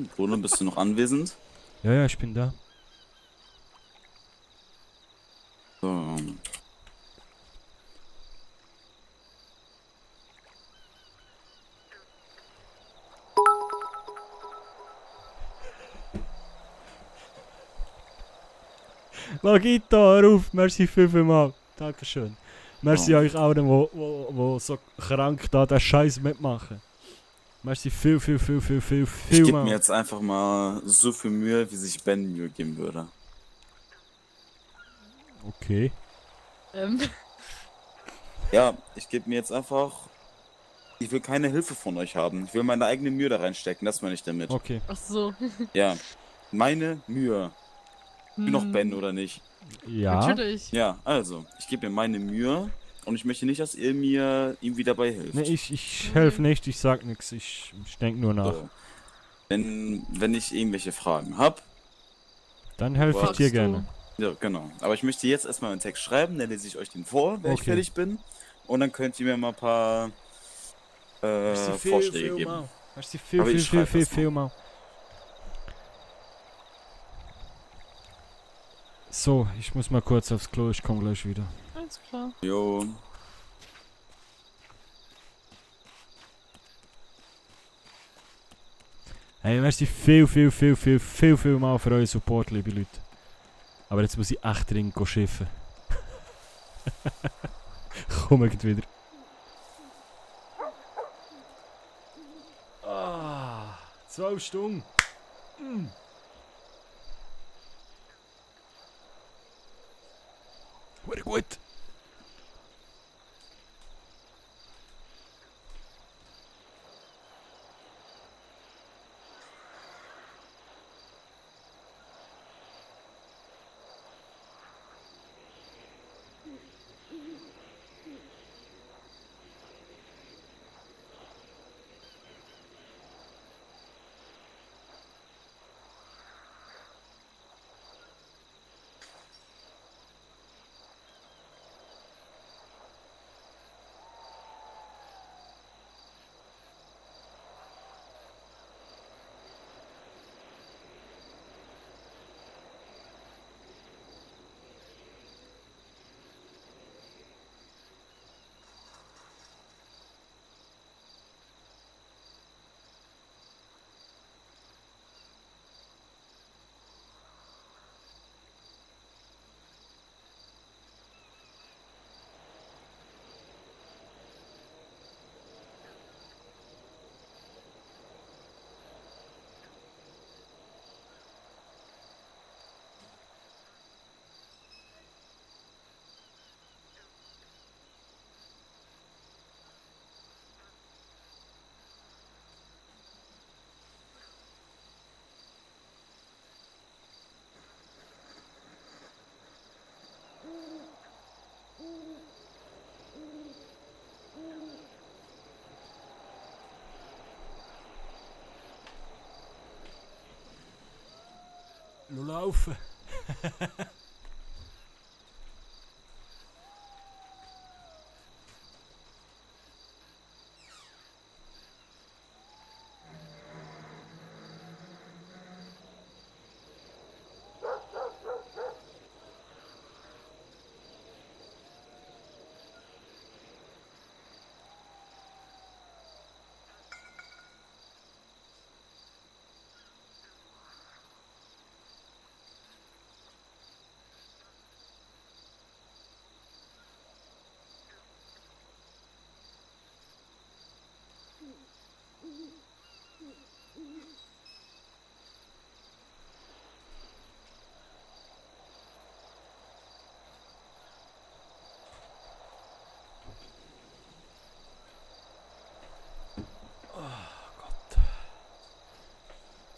Bruno, bist du noch anwesend? Ja, ja, ich bin da. So. Logito, hör auf, merci vielmal. Dankeschön. Merci So. euch allen, wo so krank da den Scheiß mitmachen. Merci Ich gebe mir mal. jetzt einfach mal so viel Mühe, wie sich Ben Mühe geben würde. Okay. Ähm, Ja, ich gebe mir jetzt einfach. Ich will keine Hilfe von euch haben. Ich will meine eigene Mühe da reinstecken, das meine ich damit. Okay. ach so. Ja, meine Mühe. Ich bin noch Ben, oder nicht? Ja. Natürlich. Ja, also, ich gebe mir meine Mühe und ich möchte nicht, dass ihr mir irgendwie dabei hilft. Ne, ich helfe nicht, ich sag nichts, ich denk nur nach. So. Wenn ich irgendwelche Fragen habe, Dann helfe ich Fragst dir du? gerne. ja, genau. Aber ich möchte jetzt erstmal einen Text schreiben, dann lese ich euch den vor, wenn ich Okay. fertig bin. Und dann könnt ihr mir mal ein paar Vorschläge geben. mal. Merci Aber ich schreib das mal. viel mal. So, ich muss mal kurz aufs Klo, ich komme gleich wieder. Alles klar. Jo. Hey, merci viel mal für euren Support, liebe Leute. Aber jetzt muss ich echt dringend schiffen. Kommt wieder. Ah, 12 Stunden. Mm. Hure gut. Nur laufen.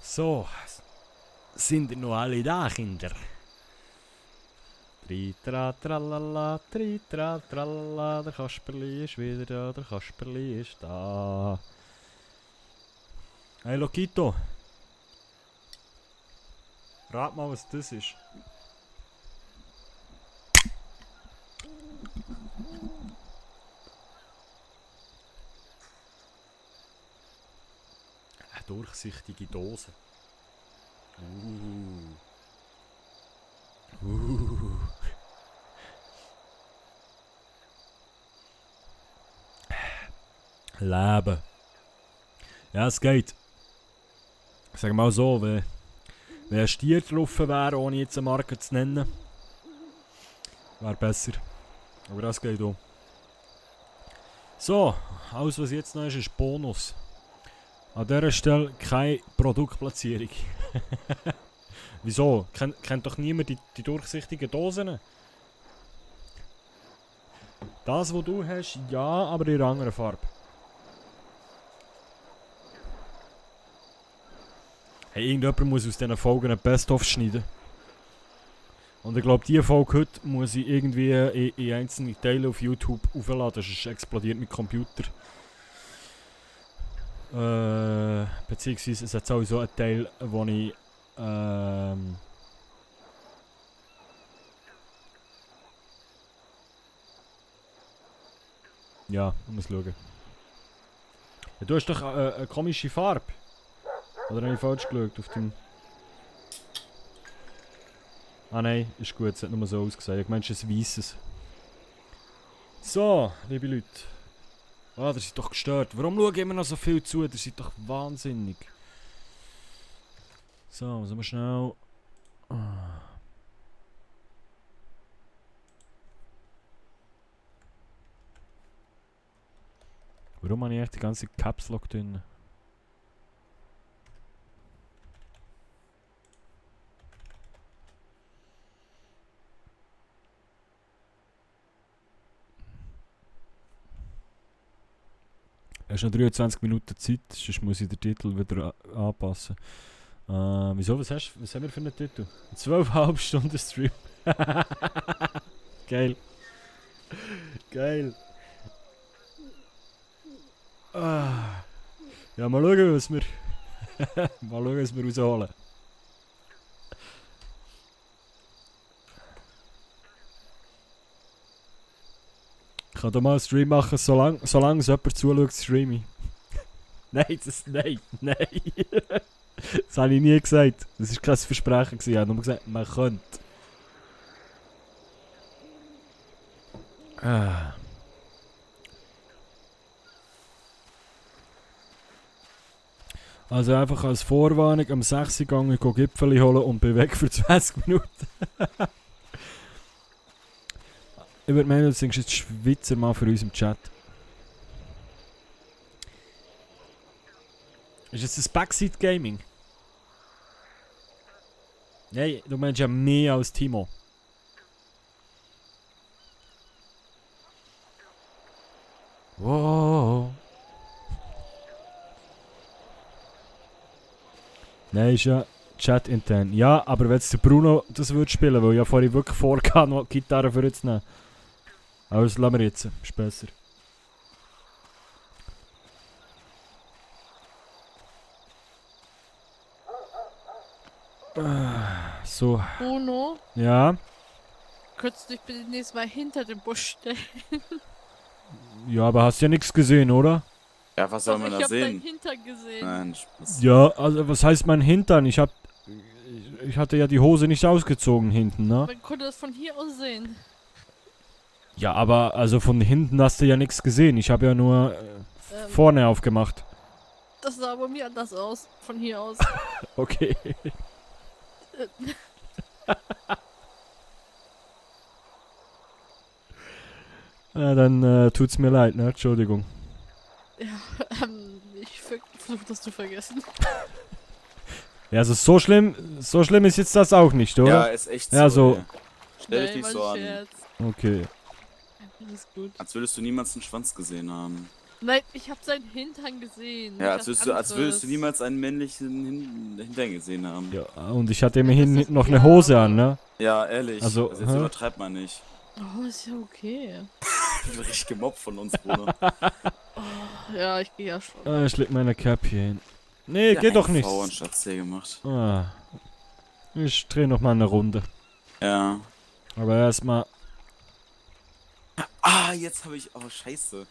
So, sind ihr noch alle da, Kinder? Tritra tralala, tritra tralala, der Kasperli ist wieder da, der Kasperli ist da. Hey Lokito. Rat mal, was das ist. Eine durchsichtige Dose. Leben. Ja, es geht. Sag mal so, wenn ein Stier drauf wäre, ohne jetzt eine Marke zu nennen, wäre besser. Aber das geht auch. So, alles was jetzt noch ist, ist Bonus. An dieser Stelle keine Produktplatzierung. Wieso? Kennt doch niemand die durchsichtigen Dosen? Das, was du hast, ja, aber in einer anderen Farbe. Hey, irgendjemand muss aus diesen Folgen ein Best-of schneiden. Und ich glaube, diese Folge heute muss ich irgendwie in einzelne Teile auf YouTube aufladen, sonst explodiert mein Computer. Beziehungsweise es hat sowieso einen Teil, wo ich ja, ich muss schauen. Ja, du hast doch eine komische Farbe. Oder habe ich falsch geschaut auf dem... Ah nein, ist gut, es hat nur so ausgesehen. Ich meine, es ist ein weisses. So, liebe Leute. Ah, ihr seid doch gestört. Warum schauen immer noch so viel zu? Ihr seid doch wahnsinnig. So, müssen wir schnell... Warum habe ich echt die ganze Caps Lock drin? Es ist noch 23 Minuten Zeit, sonst muss ich den Titel wieder anpassen. Wieso? Was haben wir für einen Titel? 12,5 Stunden Stream. Geil. Geil. Ja, mal schauen, was wir... mal schauen, was wir rausholen. Ich kann da mal einen Stream machen, solange es jemand zuschaut, streame ich. Nein. Das habe ich nie gesagt. Das war kein Versprechen. Ich habe nur gesagt, man könnte. Also einfach als Vorwarnung, am 6 Uhr gehe ich Gipfeli holen und bin weg für 20 Minuten. Ich würde meinen, du singst jetzt Schweizer mal für uns im Chat. Ist es das Backseat Gaming? Nein, du meinst ja mehr als Timo. Wow. Nein, ist ja Chat intern. Ja, aber wenn jetzt der Bruno das würde spielen, weil ich ja vorhin wirklich vorgehabt noch Gitarre für jetzt nehmen. Aber das lassen wir jetzt. Ist besser. So. Bruno, Ja. könntest du dich bitte nächstes Mal hinter dem Busch stellen? Ja, aber hast ja nichts gesehen, oder? Ja, was soll man da Ich hab dein sehen? Hintern gesehen. Nein, Spaß. Ja, also was heißt mein Hintern? Ich hatte ja die Hose nicht ausgezogen hinten, ne? Man konnte das von hier aus sehen. Ja, aber also von hinten hast du ja nichts gesehen. Ich habe ja nur vorne aufgemacht. Das sah bei mir anders aus, von hier aus. Okay. Ja, dann tut's mir leid, ne? Entschuldigung. Ja, ich versuche das zu vergessen. Ja, also so schlimm ist jetzt das auch nicht, oder? Ja, ist echt Ja, so. so. Ey. Stell dich Nein, nicht war so ein an. Scherz. Okay. Alles gut. Als würdest du niemals einen Schwanz gesehen haben. Nein, ich habe seinen Hintern gesehen. Ja, nicht als was würdest du anderes. niemals einen männlichen Hintern gesehen haben. Ja, und ich hatte immerhin Das ist- noch eine ja, Hose aber- an, ne? Ja, ehrlich. Also, Also jetzt hä? übertreibt man nicht. Oh, ist ja okay. Ich bin richtig gemobbt von uns, Bruder. Ja, ich gehe ja schon. Ich leg meine Cap hier hin. Nee, geht doch nicht. anstatt C gemacht. Ah. Ich dreh noch mal eine Runde. Ja. Aber erstmal. Ah, jetzt habe ich... Oh, scheiße.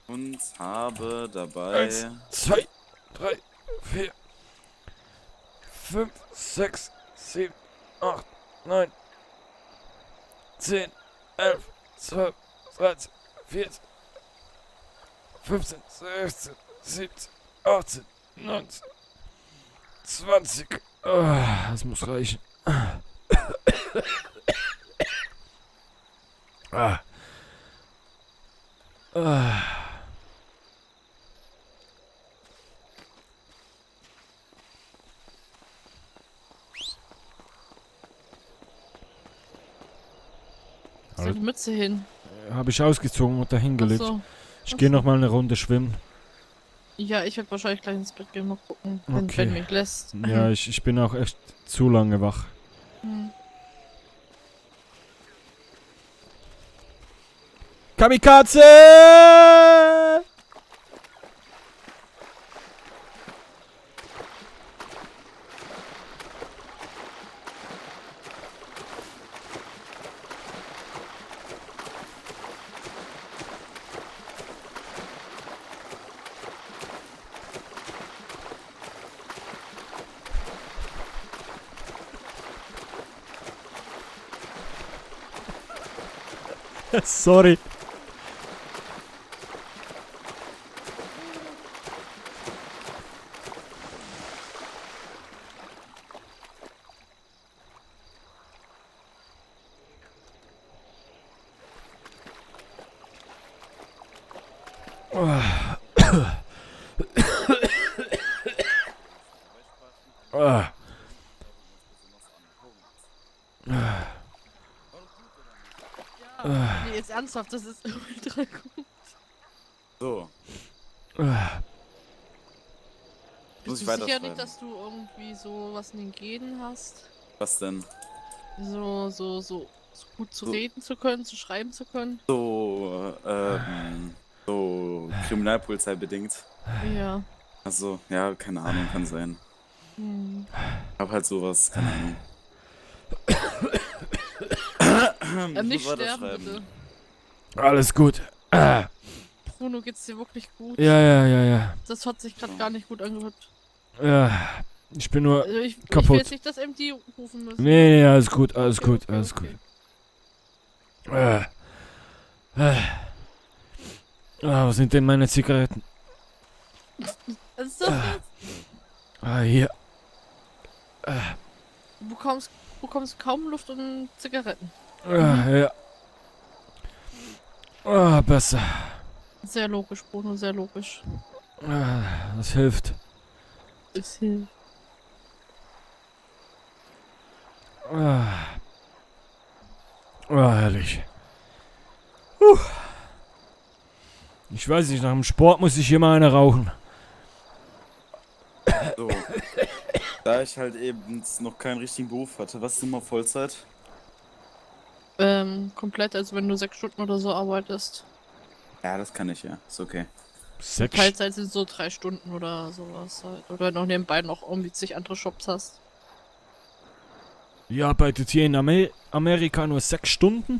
Und habe dabei... 1, 2, 3, 4, 5, 6, 7, 8, 9, 10, 11, 12, 13, 14, 15, 16, 17, 18, 19, 20. Das muss reichen. Ah. Ah. Wo ist deine Mütze hin? Habe ich ausgezogen und dahin gelegt. Achso. Ich gehe noch mal eine Runde schwimmen. Ja, ich werde wahrscheinlich gleich ins Bett gehen, mal gucken, wenn Okay. Ben mich lässt. Ja, ich bin auch echt zu lange wach. Hm. Kamikaze! Sorry. Nee, jetzt ernsthaft, das ist ultra gut. So, muss Bist ich du sicher weiterschreiben? nicht, dass du irgendwie so was in den Genen hast? Was denn? So gut zu So. reden zu können, zu schreiben zu können? So Kriminalpolizei bedingt. Ja. Also, ja, keine Ahnung, kann sein. Hm. Hab halt sowas, keine Ahnung. Ich Nicht muss sterben, weiterschreiben. bitte. Alles gut. Ja, Bruno, geht's dir wirklich gut? ja. Das hat sich gerade gar nicht gut angehört. Ja, ich bin nur... Also ich will kaputt. jetzt nicht das MD rufen müssen. Nee, alles gut, alles Okay, gut, okay, alles okay. gut. Wo sind denn meine Zigaretten? Was ist das jetzt? Hier. Du bekommst kaum Luft und Zigaretten. Ja. Besser. Sehr logisch, Bruno, sehr logisch. Das hilft. Das hilft. Herrlich. Ich weiß nicht, nach dem Sport muss ich immer eine rauchen. So. Da ich halt eben noch keinen richtigen Beruf hatte, was du mal Vollzeit? Komplett, also wenn du 6 Stunden oder so arbeitest. Ja, das kann ich ja. Ist okay. 6 Teilzeit sind so 3 Stunden oder sowas halt. Oder wenn du nebenbei noch irgendwie zig andere Shops hast. Ihr arbeitet hier in Amerika nur 6 Stunden?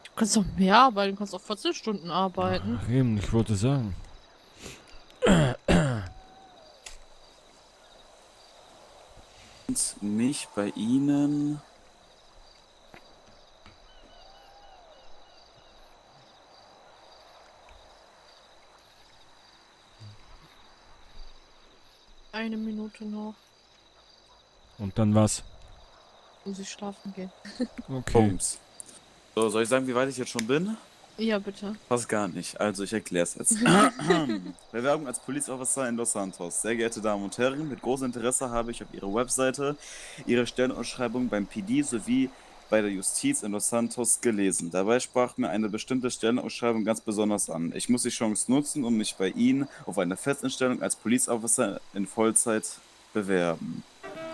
Du kannst doch mehr arbeiten, du kannst auch 14 Stunden arbeiten. Ach eben, ich wollte sagen. Und mich bei Ihnen. Eine Minute noch, Und dann was? muss ich schlafen gehen. Okay. Bums. So, soll ich sagen, wie weit ich jetzt schon bin? Ja, bitte. Fast gar nicht. Also, ich erkläre es jetzt. Bewerbung als Police Officer in Los Santos. Sehr geehrte Damen und Herren, mit großem Interesse habe ich auf Ihrer Webseite Ihre Stellenausschreibung beim PD sowie bei der Justiz in Los Santos gelesen. Dabei sprach mir eine bestimmte Stellenausschreibung ganz besonders an. Ich muss die Chance nutzen und mich bei Ihnen auf eine Festanstellung als Police Officer in Vollzeit bewerben.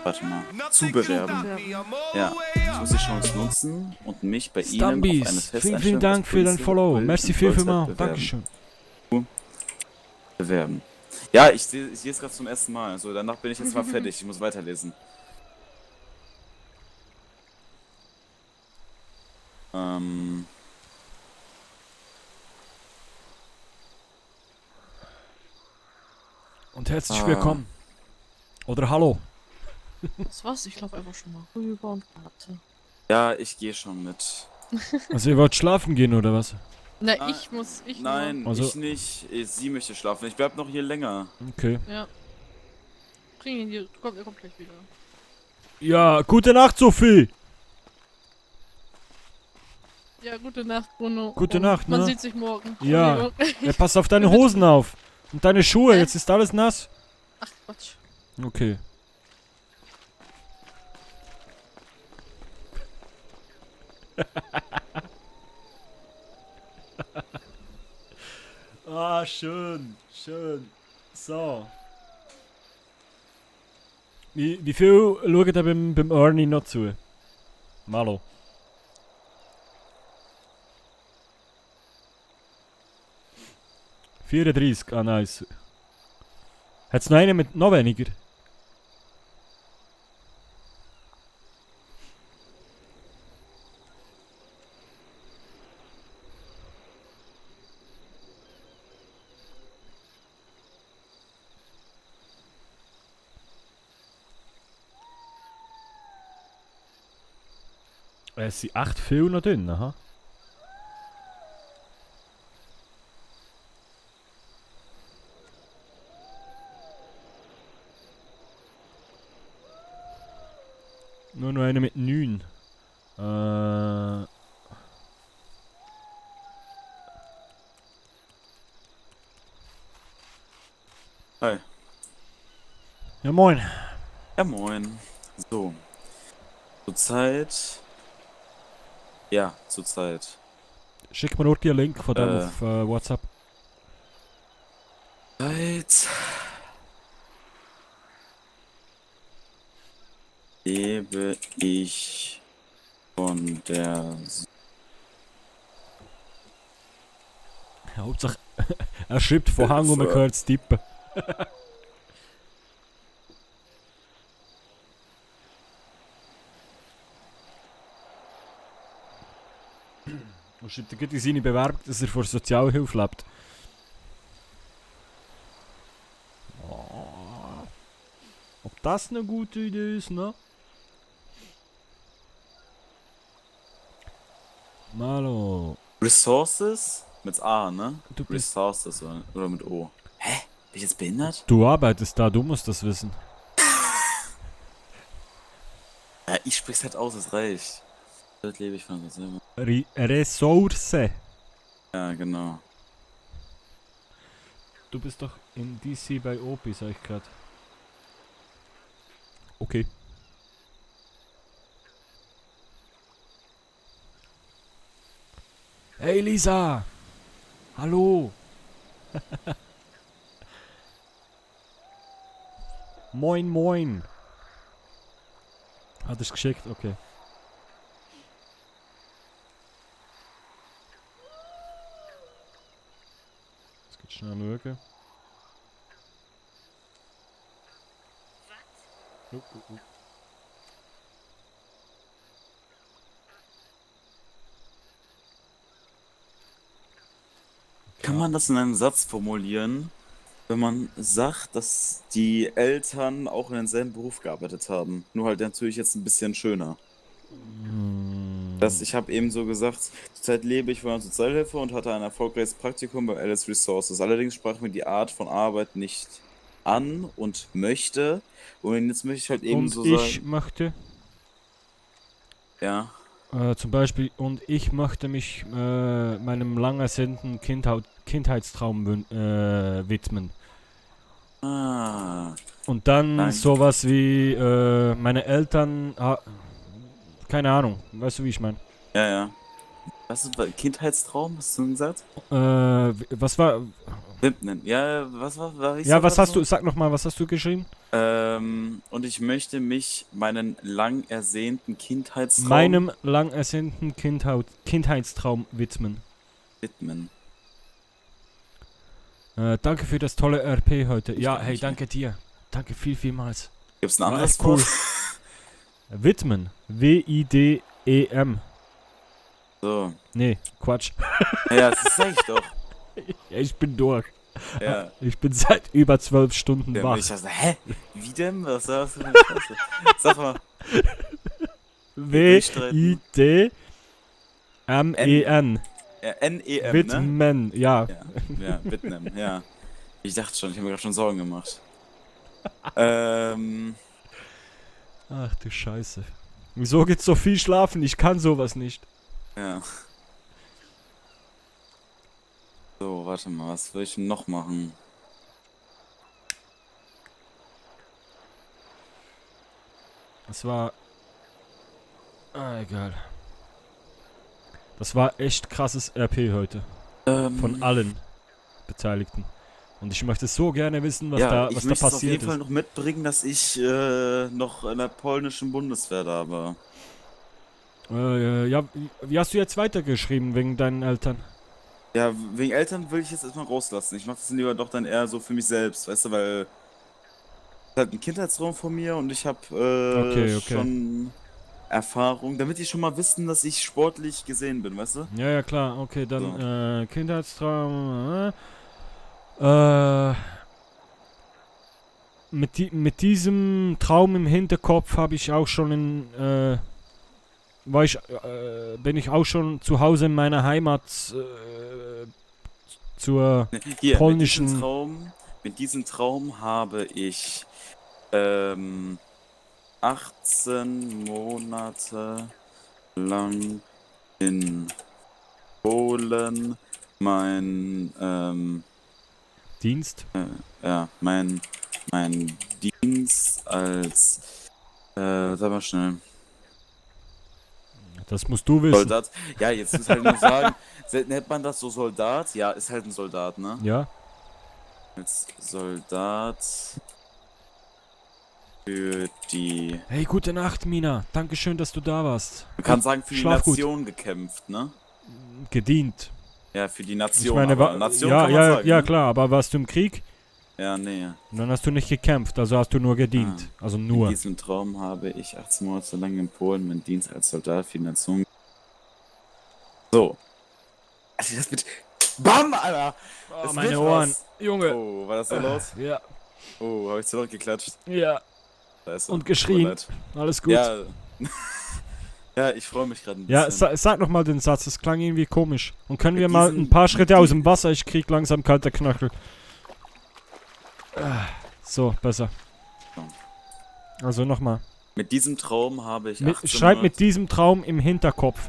Warte mal. Zu bewerben. Ja, ich muss die Chance nutzen und mich bei Ihnen auf eine Stumbys, Festanstellung vielen Dank als für dein Police Follow. in Merci Vollzeit vielmals. bewerben. Dankeschön. Bewerben. Ja, ich sehe es gerade zum ersten Mal. Also danach bin ich jetzt mal fertig. Ich muss weiterlesen. Und herzlich willkommen. Oder hallo. Das war's, ich laufe einfach schon mal rüber und warte. Ja, ich gehe schon mit. Also ihr wollt schlafen gehen oder was? Na, Nein, ich Nein, Also- ich nicht. Sie möchte schlafen. Ich bleib noch hier länger. Okay. nur. Ja. Bring ihn hier, er kommt gleich wieder. Ja, gute Nacht, Sophie! Ja, gute Nacht, Bruno. Gute Und Nacht, man ne? sieht sich morgen. Ja. Entschuldigung. Ja, pass auf deine Hosen auf. Und deine Schuhe, Hä? jetzt ist alles nass. Ach, Quatsch. Okay. Ah, schön, schön. So. Wie viel schaut ihr beim Ernie noch zu? Malo. ...34, ah nice. Hat's noch einen mit noch weniger? Es sind echt viel noch drin, aha. Nur noch einer mit 9. Hi. Ja moin. Ja, moin. So. Zurzeit. Ja, zurzeit. Schick mir nur den Link von dem Äh. auf WhatsApp. Zurzeit. Lebe ich von der. Hauptsache, er schreibt von Hang und man So. hört es tippen. Und schreibt er gerade in seine Bewerbung, dass er vor Sozialhilfe lebt. Oh. Ob das eine gute Idee ist, ne? Malo, Resources? Mit A, ne? du bist... Resources oder mit O. Hä? Bin ich jetzt behindert? Du arbeitest da, du musst das wissen. Ja, ich sprich's halt aus, es reicht. Das lebe ich von mir selber. Ressource. Ja, genau. Du bist doch in DC bei Opi, sag ich grad. Okay. Hey Lisa! Hallo! Moin moin! Hat es geschickt? Okay. Jetzt geht schnell schauen. Oh. Kann man das in einem Satz formulieren, wenn man sagt, dass die Eltern auch in denselben Beruf gearbeitet haben? Nur halt natürlich jetzt ein bisschen schöner. Ich habe eben so gesagt, zurzeit lebe ich von der Sozialhilfe und hatte ein erfolgreiches Praktikum bei Alice Resources. Allerdings sprach mir die Art von Arbeit nicht an und möchte. Und jetzt möchte ich halt eben Und so ich sagen. möchte, Ja. zum Beispiel, und ich möchte mich meinem lang ersehnten Kindheitstraum widmen. Ah. Und dann Nein. sowas wie meine Eltern, keine Ahnung, weißt du wie ich meine? Ja, ja. Was ist Kindheitstraum? Hast du denn gesagt? Was war, Ja, was war ich ja, so was grad hast noch? du, sag nochmal, was hast du geschrieben? Und ich möchte mich meinen lang ersehnten Kindheitstraum Meinem lang ersehnten Kindheitstraum widmen. widmen. Danke für das tolle RP heute. Ja, danke hey, dir. danke dir. Danke vielmals. Gibt's ein War anderes echt cool. Wort? Widmen. W-I-D-E-M. So. Nee, Quatsch. Ja, das sag ich doch. Ja, ich bin durch. Ja. Ich bin seit über 12 Stunden Ja, wach. ich dachte, hä? Wie denn? Was ist das für eine Scheiße? Sag mal. W-I-D-M-E-N. Ja, N-E-M, ne? Widmen, ja. Ja, ja, Vietnam, ja. Ich dachte schon, ich habe mir gerade schon Sorgen gemacht. Ach du Scheiße. Wieso geht's so viel schlafen? Ich kann sowas nicht. Ja. So, warte mal, was will ich denn noch machen? Das war... egal. Das war echt krasses RP heute. Von allen Beteiligten. Und ich möchte so gerne wissen, was da ich möchte auf passiert jeden Fall ist. noch mitbringen, dass ich noch in der polnischen Bundeswehr da war. Ja, wie hast du jetzt weitergeschrieben wegen deinen Eltern? Ja, wegen Eltern will ich jetzt erstmal rauslassen. Ich mache das lieber doch dann eher so für mich selbst, weißt du, weil das ist halt ein Kindheitsraum von mir und ich habe Okay. schon Erfahrung, damit die schon mal wissen, dass ich sportlich gesehen bin, weißt du? Ja, klar. Okay, dann So. Kindheitstraum. Mit diesem Traum im Hinterkopf habe ich auch schon bin ich auch schon zu Hause in meiner Heimat zur Hier, polnischen... mit diesem Traum habe ich 18 Monate lang in Polen mein Dienst. mein Dienst als sag mal schnell. Das musst du wissen. Soldat. Ja, jetzt muss halt nur sagen, nennt man das so Soldat? Ja, ist halt ein Soldat, ne? Ja? Als Soldat für die. Hey, gute Nacht, Mina. Dankeschön, dass du da warst. Man kann sagen, für die Schlaf gut. Nation gekämpft, ne? Gedient. Ja, für die Ich Nation. meine, Aber Nation ja, kann man sagen. ja, Ne? klar, aber warst du im Krieg? Ja, nee. Und dann hast du nicht gekämpft, also hast du nur gedient. Also nur. In diesem Traum habe ich 18 Monate lang in Polen meinen Dienst als Soldat für die Nation. So. Also das mit. BAM, Alter! Oh, Das meine wird Ohren. was. Junge. Oh, war das so laut? Ja. Oh, habe ich zu laut geklatscht? Ja. Da ist er. Und geschrien. Tut mir leid. Alles gut. Ja. Ja, ich freue mich gerade ein Ja, bisschen. sag noch mal den Satz, das klang irgendwie komisch. Und können wir Mit mal diesem- ein paar Schritte aus dem Wasser? Ich krieg langsam kalte Knöchel. So, besser. Also nochmal. Mit diesem Traum habe ich 18 Schreib mit Monate- diesem Traum im Hinterkopf.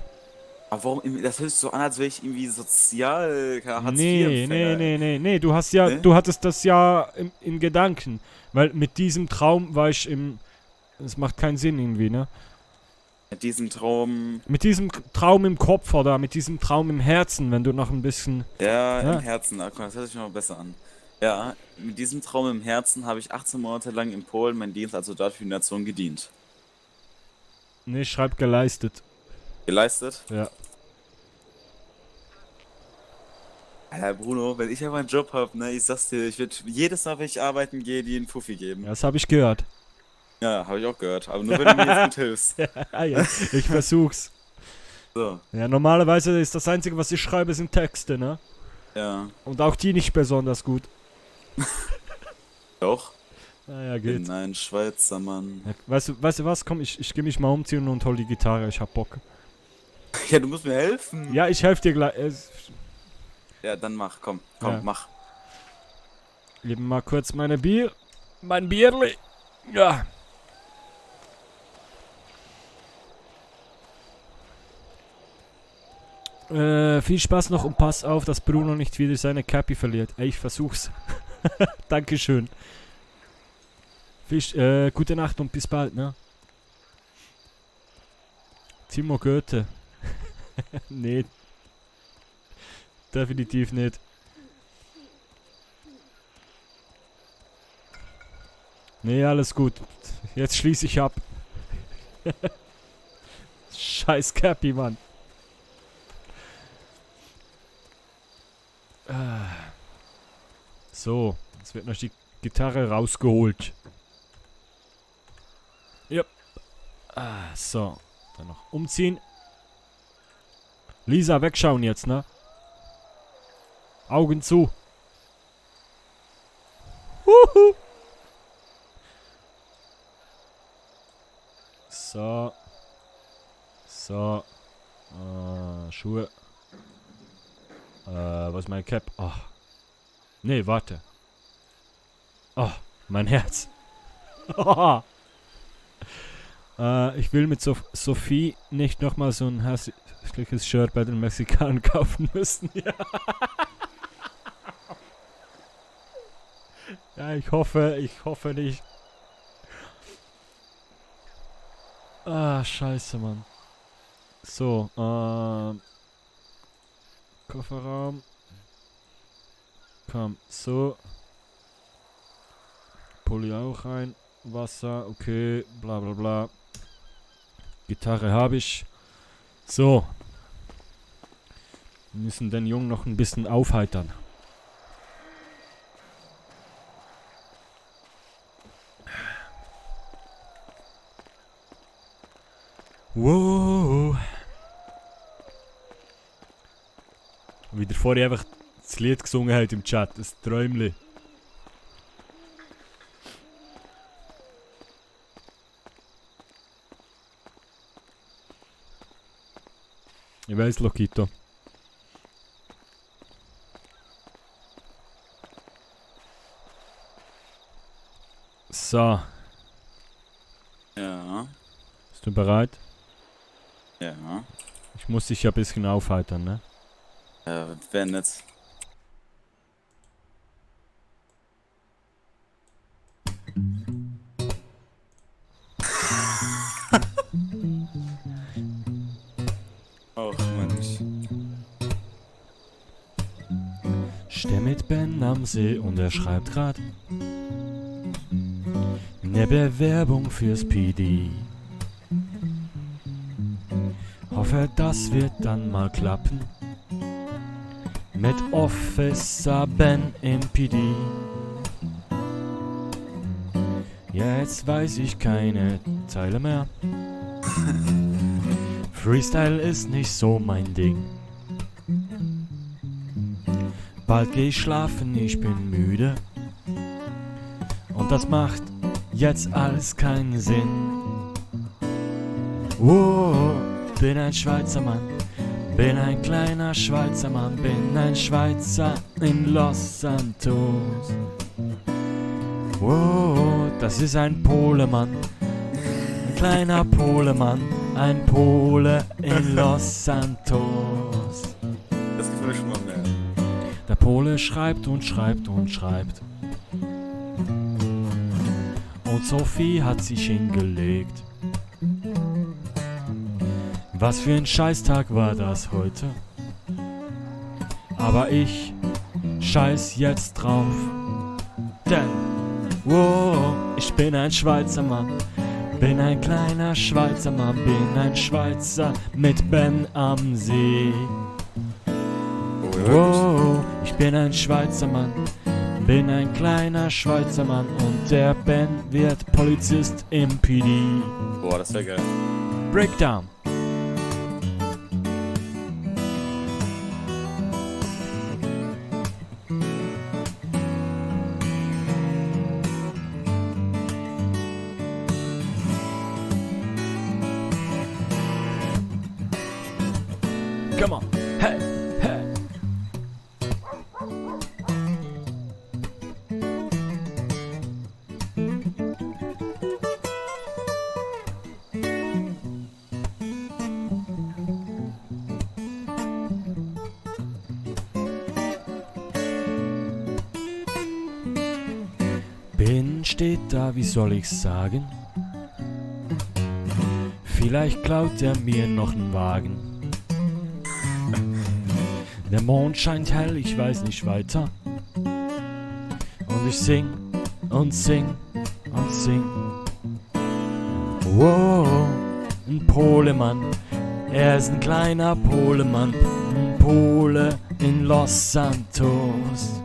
Aber warum? Das hört sich so an, als wäre ich irgendwie sozial. Nee, du hast ja, Ne? du hattest das ja in Gedanken. Weil mit diesem Traum war ich im... Das macht keinen Sinn irgendwie, ne? Mit diesem Traum. Mit diesem Traum im Kopf oder mit diesem Traum im Herzen, wenn du noch ein bisschen... Ja, Ja. im Herzen. Ah, guck mal, das hört sich noch besser an. Ja, mit diesem Traum im Herzen habe ich 18 Monate lang in Polen meinen Dienst als Soldat für die Nation gedient. Nee, schreib geleistet. Geleistet? Ja. Alter, Bruno, wenn ich ja meinen Job habe, ne, ich sag's dir, ich würde jedes Mal, wenn ich arbeiten gehe, dir einen Fuffi geben. Das habe ich gehört. Ja, habe ich auch gehört. Aber nur wenn du mir jetzt gut hilfst. Ja, ich versuch's. So, Ja, normalerweise ist das Einzige, was ich schreibe, sind Texte, ne? ja. Und auch die nicht besonders gut. Doch. Naja, geht. Bin ein Schweizer Mann. Ja, weißt du was? Komm, ich geh mich mal umziehen und hol die Gitarre. Ich hab Bock. Ja, du musst mir helfen. Ja, ich helf dir gleich. Ja, dann mach, komm, Ja. mach. Eben mal kurz mein Bierli. Ja. Viel Spaß noch und pass auf, dass Bruno nicht wieder seine Cappy verliert. Ey, ich versuch's. Dankeschön. Gute Nacht und bis bald, ne? Timo Goethe. Nee. Definitiv nicht. Nee, alles gut. Jetzt schließe ich ab. Scheiß Cappy, Mann. So, jetzt wird noch die Gitarre rausgeholt. Yep. So, dann noch umziehen. Lisa, wegschauen jetzt, ne? Augen zu. Huhu. So. So. Schuhe. Was ist mein Cap? Oh. Nee, warte. Oh, mein Herz. Ich will mit Sophie nicht nochmal so ein hässliches Shirt bei den Mexikanern kaufen müssen. Ja. Ja, ich hoffe nicht. Scheiße, Mann. So, Kofferraum. Komm, so. Pulli auch rein. Wasser, okay, bla bla bla. Gitarre habe ich. So. Wir müssen den Jungen noch ein bisschen aufheitern. Wow. Wie der vorher einfach das Lied gesungen hat im Chat, das Träumli. Ich weiß, Lokito. So. Ja. Bist du bereit? Ja. Ich muss dich ja ein bisschen aufheitern, ne? Wäre nett. Och, Mensch. Steh mit Ben am See und er schreibt grad ne Bewerbung fürs PD. Hoffe, das wird dann mal klappen. Mit Officer Ben im PD. Ja, jetzt weiß ich keine Zeile mehr. Freestyle ist nicht so mein Ding. Bald geh ich schlafen, ich bin müde. Und das macht jetzt alles keinen Sinn. Wow, bin ein Schweizer Mann. Bin ein kleiner Schweizer Mann, bin ein Schweizer in Los Santos. Wow, das ist ein Polemann, ein kleiner Polemann, ein Pole in Los Santos. Das gefällt mir schon mal mehr. Der Pole schreibt und schreibt und schreibt. Und Sophie hat sich hingelegt. Was für ein Scheißtag war das heute? Aber ich scheiß jetzt drauf. Denn, wow, ich bin ein Schweizer Mann. Bin ein kleiner Schweizer Mann. Bin ein Schweizer mit Ben am See. Wow, ich bin ein Schweizer Mann. Bin ein kleiner Schweizer Mann. Und der Ben wird Polizist im PD. Boah, das wäre geil. Breakdown. Come on, hey, hey. Ben steht da, wie soll ich's sagen? Vielleicht klaut er mir noch einen Wagen. Der Mond scheint hell, ich weiß nicht weiter. Und ich sing und sing und sing. Wow, ein Polemann. Er ist ein kleiner Polemann. Ein Pole in Los Santos.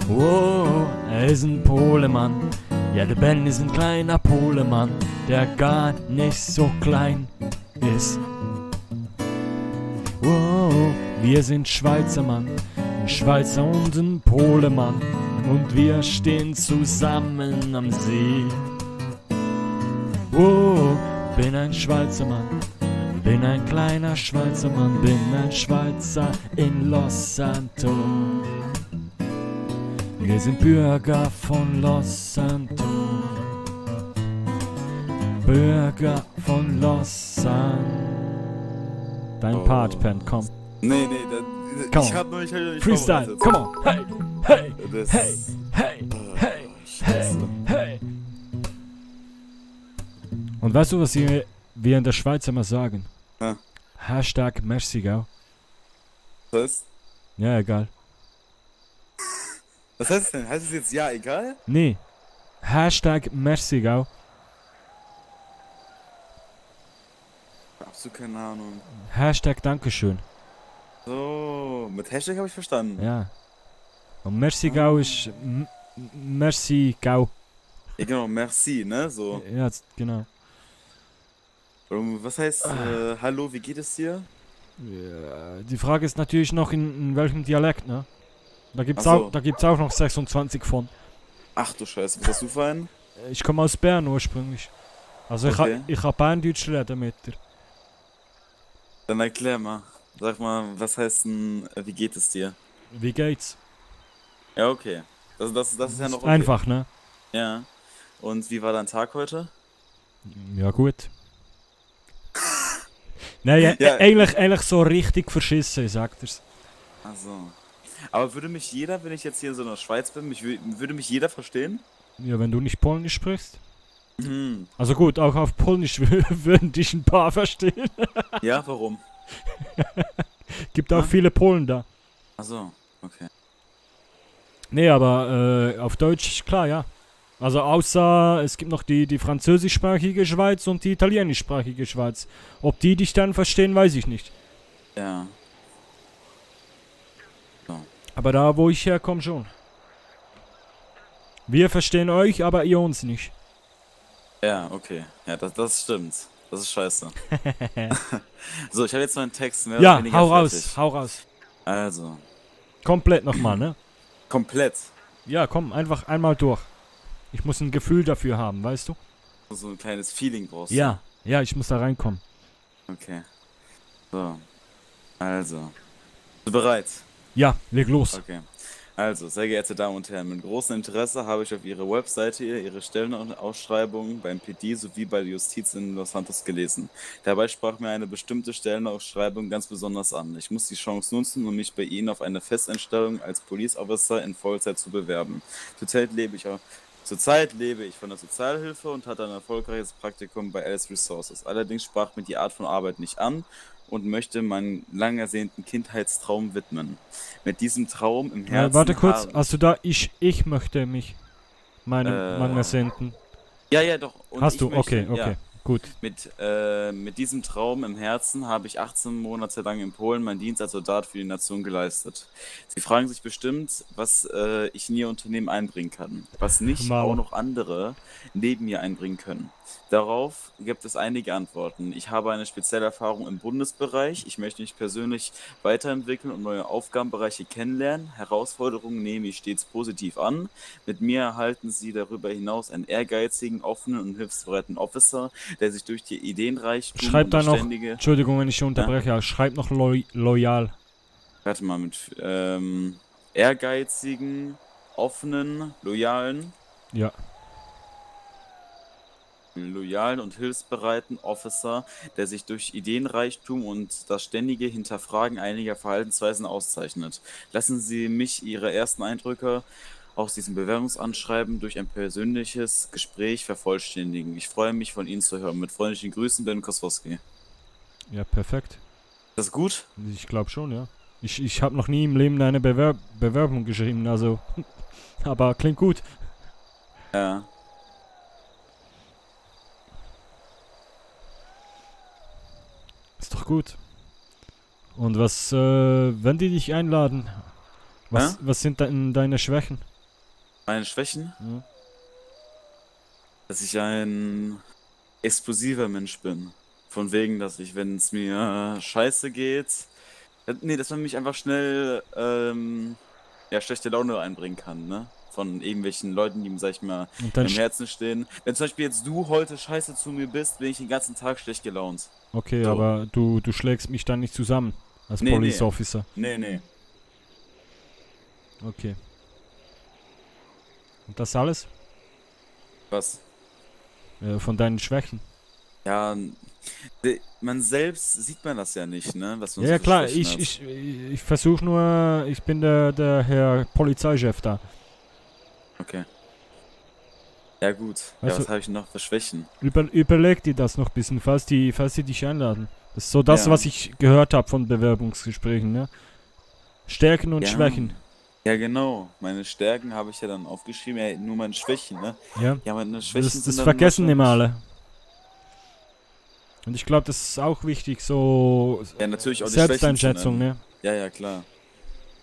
Wow, er ist ein Polemann. Ja, der Ben ist ein kleiner Polemann, der gar nicht so klein ist. Wow, wir sind Schweizer Mann, ein Schweizer und ein Polemann, und wir stehen zusammen am See. Oh, bin ein Schweizer Mann, bin ein kleiner Schweizer Mann, bin ein Schweizer in Los Santos. Wir sind Bürger von Los Santos, Bürger von Los Santos. Dein Part, Pen, komm. Nee, Komm. ich hab noch nicht Freestyle, vorbereitet. come on. Hey, hey, Das- hey, hey, hey, hey, hey. Und weißt du, was wir in der Schweiz immer sagen? Ja. Hashtag merci, gell? Was? Ja, egal. Was heißt es denn? Heißt es jetzt ja egal? Nee. Hashtag merci, gell? Absolut keine Ahnung. Hashtag Dankeschön. So, mit Hashtag habe ich verstanden. Ja. Und merci, gell ist merci, gell. Ja, genau, merci, ne? So. Ja, genau. Was heißt, hallo, wie geht es dir? Ja, die Frage ist natürlich noch in welchem Dialekt, ne? Da gibt's, Ach so. auch, da gibt's auch noch 26 von. Ach du Scheiße, was hast du für einen? Ich komme aus Bern ursprünglich. Also Okay. ich kann Berndeutsch reden mit dir. Dann erklär mal. Sag mal, was heißt denn, wie geht es dir? Wie geht's? Ja, okay. Das ist ja noch okay. Einfach, ne? Ja. Und wie war dein Tag heute? Ja, gut. Nein, Ja. eigentlich so richtig verschissen, ich sag dir's. Also. Aber würde mich jeder, wenn ich jetzt hier in so einer Schweiz bin, würde mich jeder verstehen? Ja, wenn du nicht Polnisch sprichst. Hm. Also gut, auch auf Polnisch würden dich ein paar verstehen. Ja, warum? Gibt auch Ah. viele Polen da. Achso, okay. Nee, aber auf Deutsch, klar, ja. Also außer es gibt noch die französischsprachige Schweiz und die italienischsprachige Schweiz. Ob die dich dann verstehen, weiß ich nicht. Ja. Aber da, wo ich herkomme, schon. Wir verstehen euch, aber ihr uns nicht. Ja, okay. Ja, das stimmt. Das ist scheiße. So, ich habe jetzt noch einen Text mehr Ja, oder weniger hau fertig. raus, hau raus. Also, Komplett nochmal, ne? komplett. Ja, komm, einfach einmal durch. Ich muss ein Gefühl dafür haben, weißt du? So ein kleines Feeling brauchst du. Ja, ich muss da reinkommen. Okay. So. Also. Bist du bereit? Ja, leg los. Okay. Also, sehr geehrte Damen und Herren, mit großem Interesse habe ich auf Ihrer Webseite Ihre Stellenausschreibung beim PD sowie bei der Justiz in Los Santos gelesen. Dabei sprach mir eine bestimmte Stellenausschreibung ganz besonders an. Ich muss die Chance nutzen, um mich bei Ihnen auf eine Festeinstellung als Police Officer in Vollzeit zu bewerben. Zurzeit lebe ich von der Sozialhilfe und hatte ein erfolgreiches Praktikum bei Alice Resources. Allerdings sprach mir die Art von Arbeit nicht an und möchte meinen lang ersehnten Kindheitstraum widmen. Mit diesem Traum im Herzen. Warte kurz, habe- hast du da ich möchte mich meinem Manga senden? Ja, doch. Und Hast ich du? möchte, Okay, ja, gut. mit diesem Traum im Herzen habe ich 18 Monate lang in Polen meinen Dienst als Soldat für die Nation geleistet. Sie fragen sich bestimmt, was ich in Ihr Unternehmen einbringen kann, was nicht Mauer. auch noch andere neben mir einbringen können. Darauf gibt es einige Antworten. Ich habe eine spezielle Erfahrung im Bundesbereich. Ich möchte mich persönlich weiterentwickeln und neue Aufgabenbereiche kennenlernen. Herausforderungen nehme ich stets positiv an. Mit mir erhalten Sie darüber hinaus einen ehrgeizigen, offenen und hilfsbereiten Officer, der sich durch die Ideenreichtum Schreib und da noch, ständige... Entschuldigung, wenn ich unterbreche, schreib noch loyal. Warte mal, mit ehrgeizigen, offenen, loyalen und hilfsbereiten Officer, der sich durch Ideenreichtum und das ständige Hinterfragen einiger Verhaltensweisen auszeichnet. Lassen Sie mich Ihre ersten Eindrücke aus diesem Bewerbungsanschreiben durch ein persönliches Gespräch vervollständigen. Ich freue mich, von Ihnen zu hören. Mit freundlichen Grüßen, Ben Kosowski. Ja, perfekt. Das ist gut? Ich glaube schon, ja. Ich habe noch nie im Leben eine Bewerbung geschrieben, also. Aber klingt gut. Ja. Ist doch gut. Und was, wenn die dich einladen, was sind denn deine Schwächen? Meine Schwächen? Ja. Dass ich ein explosiver Mensch bin. Von wegen, dass ich, wenn es mir scheiße geht, dass man mich einfach schnell, schlechte Laune einbringen kann, ne? von irgendwelchen Leuten, die, sag ich mal, Und dann im Herzen stehen. Wenn zum Beispiel jetzt du heute scheiße zu mir bist, bin ich den ganzen Tag schlecht gelaunt. okay, So. aber du schlägst mich dann nicht zusammen als Nee, Police nee. Officer. Nee. Okay. Und das alles? Was? Von deinen Schwächen? Ja, man selbst sieht man das ja nicht, ne? Was man Ja, so ja für klar, Schwächen hat. ich versuche nur, ich bin der Herr Polizeichef da. Okay. Ja, gut. Ja, Weißt du, was habe ich noch für Schwächen? überleg dir das noch ein bisschen, falls die dich einladen. Das ist so das, Ja. was ich gehört habe von Bewerbungsgesprächen, ne? Stärken und Ja. Schwächen. Ja, genau. Meine Stärken habe ich ja dann aufgeschrieben, ja, nur meine Schwächen, ne? Ja, Ja, meine Schwächen das sind dann vergessen immer wahrscheinlich- alle. Und ich glaube, das ist auch wichtig, so Ja, natürlich auch die Schwächen zu Selbsteinschätzung, nennen. ne? Ja, klar.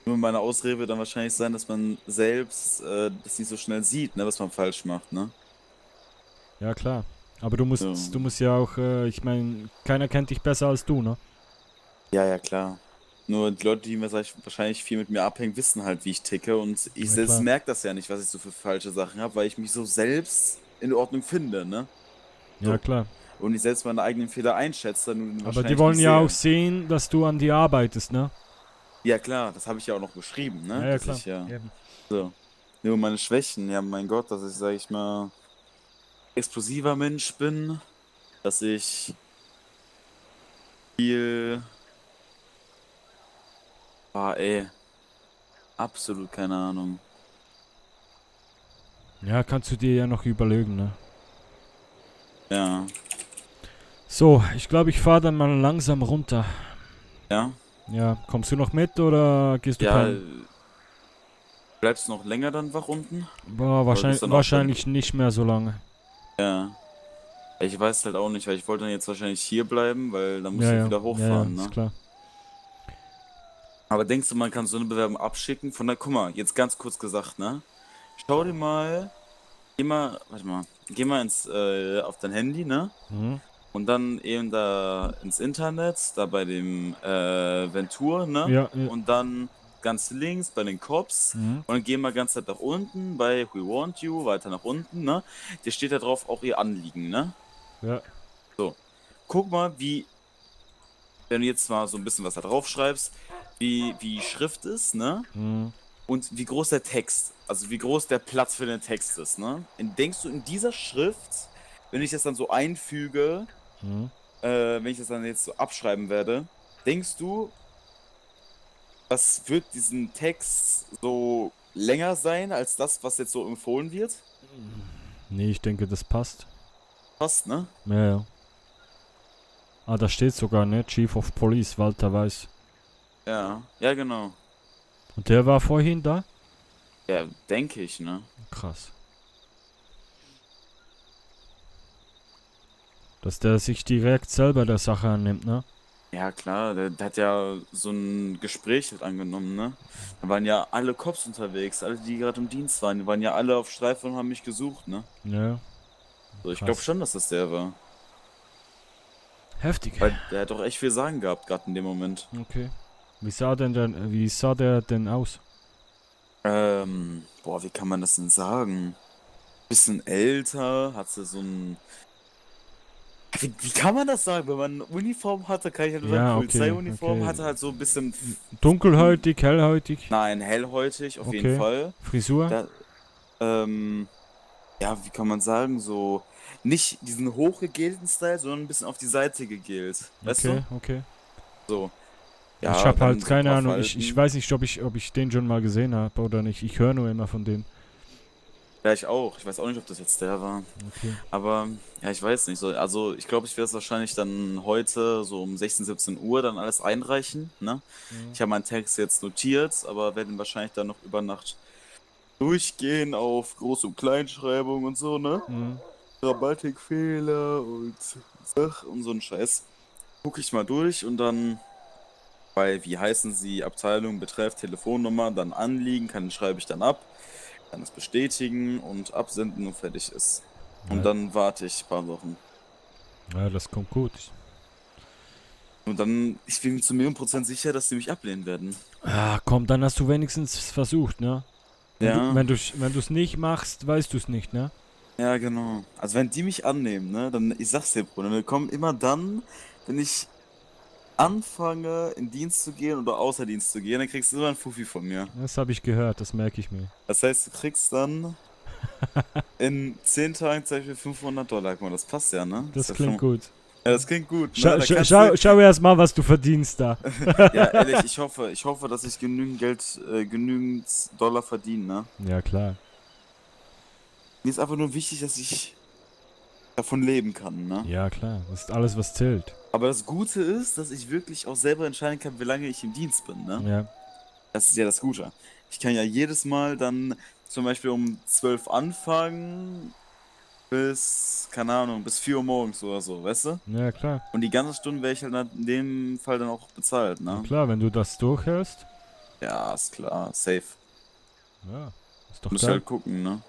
Nur meine Ausrede wird dann wahrscheinlich sein, dass man selbst das nicht so schnell sieht, ne, was man falsch macht, ne? Ja, klar. Aber du musst ja auch, ich meine, keiner kennt dich besser als du, ne? Ja, klar. Nur die Leute, die wahrscheinlich viel mit mir abhängen, wissen halt, wie ich ticke. Und ich Ja, selbst klar. merke das ja nicht, was ich so für falsche Sachen habe, weil ich mich so selbst in Ordnung finde, ne? Ja, So. klar. Und ich selbst meine eigenen Fehler einschätze, nur Aber wahrscheinlich die wollen nicht ja sehe. auch sehen, dass du an dir arbeitest, ne? Ja, klar, das habe ich ja auch noch geschrieben, ne? Ja, Dass klar. ich ja. Eben. So. Nur meine Schwächen, ja, mein Gott, dass ich, sag ich mal, explosiver Mensch bin, dass ich viel. Ey, absolut keine Ahnung. Ja, kannst du dir ja noch überlegen, ne? Ja. So, ich glaube, ich fahre dann mal langsam runter. Ja. Ja, kommst du noch mit oder gehst du Ja, pennen? bleibst du noch länger dann wach unten? Boah, Oder gehst dann auch wahrscheinlich nicht mehr so lange. Ja. Ich weiß halt auch nicht, weil ich wollte dann jetzt wahrscheinlich hier bleiben, weil dann muss Ja, ich ja. wieder hochfahren, Ja, ne? ist klar. Aber denkst du, man kann so eine Bewerbung abschicken? Guck mal, jetzt ganz kurz gesagt, ne? Schau dir mal, geh mal auf dein Handy, ne? Mhm. Und dann eben da ins Internet, da bei dem Ventur, ne? Ja, ja. Und dann ganz links bei den Cops. Mhm. Und dann gehen wir ganz Zeit nach unten bei We Want You, weiter nach unten, ne? Da steht da drauf auch ihr Anliegen, ne? Ja. Guck mal, wenn du jetzt mal so ein bisschen was da drauf schreibst, wie die Schrift ist, ne? Mhm. Und wie groß der Text, also wie groß der Platz für den Text ist, ne? Denkst du in dieser Schrift, wenn ich das dann so einfüge, Mhm. wenn ich das dann jetzt so abschreiben werde, denkst du, was wird diesen Text so länger sein als das, was jetzt so empfohlen wird? Nee, ich denke, das passt. Passt, ne? Ja, ja. Ah, da steht sogar, ne? Chief of Police, Walter Weiß. Ja, genau. Und der war vorhin da? Ja, denke ich, ne? Krass. Dass der sich direkt selber der Sache annimmt, ne? Ja, klar, der hat ja so ein Gespräch mit angenommen, ne? Da waren ja alle Cops unterwegs, alle, die gerade im Dienst waren, die waren ja alle auf Streife und haben mich gesucht, ne? Ja. So, ich Krass. glaube schon, dass das der war. Heftig. Weil der hat doch echt viel Sagen gehabt, gerade in dem Moment. Okay. Wie sah der denn aus? Wie kann man das denn sagen? Bisschen älter, hatte so ein. Wie kann man das sagen? Wenn man eine Uniform hatte, kann ich halt nur Ja, sagen, okay, Polizeiuniform, okay. hatte halt so ein bisschen. Dunkelhäutig, hellhäutig? Nein, hellhäutig, auf jeden Okay. Fall. Frisur? Da, ja, wie kann man sagen, so. Nicht diesen hochgegelten Style, sondern ein bisschen auf die Seite gegelt. Weißt Okay, du? okay. So. Ja, Ich habe dann halt so ein keine paar Ahnung. Ich Falten. weiß nicht, ob ich den schon mal gesehen habe oder nicht. Ich höre nur immer von dem. Ja, ich auch. Ich weiß auch nicht, ob das jetzt der war. Okay. Aber, ja, ich weiß nicht. So, also, ich glaube, ich werde es wahrscheinlich dann heute so um 16, 17 Uhr dann alles einreichen, ne? Ich habe meinen Text jetzt notiert, aber werde ihn wahrscheinlich dann noch über Nacht durchgehen auf Groß- und Kleinschreibung und so, ne? Mhm. Grammatikfehler und Sach und so ein Scheiß. Gucke ich mal durch und dann wie heißen sie, Abteilung, Betreff, Telefonnummer, dann Anliegen, schreibe ich dann ab, kann es bestätigen und absenden und fertig ist. Und Ja. dann warte ich ein paar Wochen. Ja, das kommt gut. Und dann, ich bin zu 1.000.000% sicher, dass sie mich ablehnen werden. Ah, komm, dann hast du wenigstens versucht, ne? Ja, Wenn du's nicht machst, weißt du's nicht, ne? ja, genau. Also wenn die mich annehmen, ne, dann, ich sag's dir, Bruder, wir kommen immer dann, wenn ich anfange, in Dienst zu gehen oder außer Dienst zu gehen, dann kriegst du immer ein Fuffi von mir. Das habe ich gehört, das merke ich mir. Das heißt, du kriegst dann in 10 Tagen zum Beispiel $500. Guck mal, das passt ja, ne? Das ja klingt gut. Ja, das klingt gut, ne? Da kannst Schau erst mal, was du verdienst da. ja, ehrlich, ich hoffe, dass ich genügend Geld, genügend Dollar verdiene, ne? Ja, klar. Mir ist einfach nur wichtig, dass ich davon leben kann, ne? Ja, klar. Das ist alles, was zählt. Aber das Gute ist, dass ich wirklich auch selber entscheiden kann, wie lange ich im Dienst bin, ne? Ja. Das ist ja das Gute. Ich kann ja jedes Mal dann zum Beispiel um 12 anfangen bis, keine Ahnung, bis 4 Uhr morgens oder so, weißt du? Ja, klar. Und die ganze Stunde wäre ich halt in dem Fall dann auch bezahlt, Ja, ne? klar, wenn du das durchhörst. Ja, ist klar, safe. Ja, ist doch Muss geil. halt gucken, ne?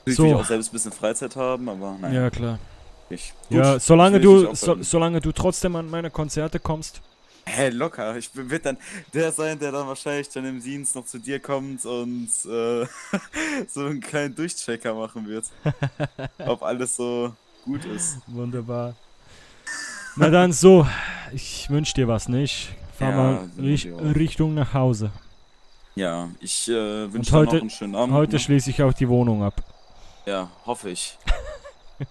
Natürlich So. will ich auch selbst ein bisschen Freizeit haben, aber nein, Ja, klar. nicht. Ja, Gut, solange ich will dich du, nicht aufhalten. solange du trotzdem an meine Konzerte kommst. Hä, locker. Ich wird dann der sein, der dann wahrscheinlich dann im Dienst noch zu dir kommt und so einen kleinen Durchchecker machen wird. Ob alles so gut ist. Wunderbar. Na dann so, ich wünsch dir was, nicht? Fahr Ja, mal wünsch ich auch. Richtung nach Hause. Ja, ich Und wünsche dir noch einen schönen Abend. heute Ne? schließe ich auch die Wohnung ab. Ja, hoffe ich.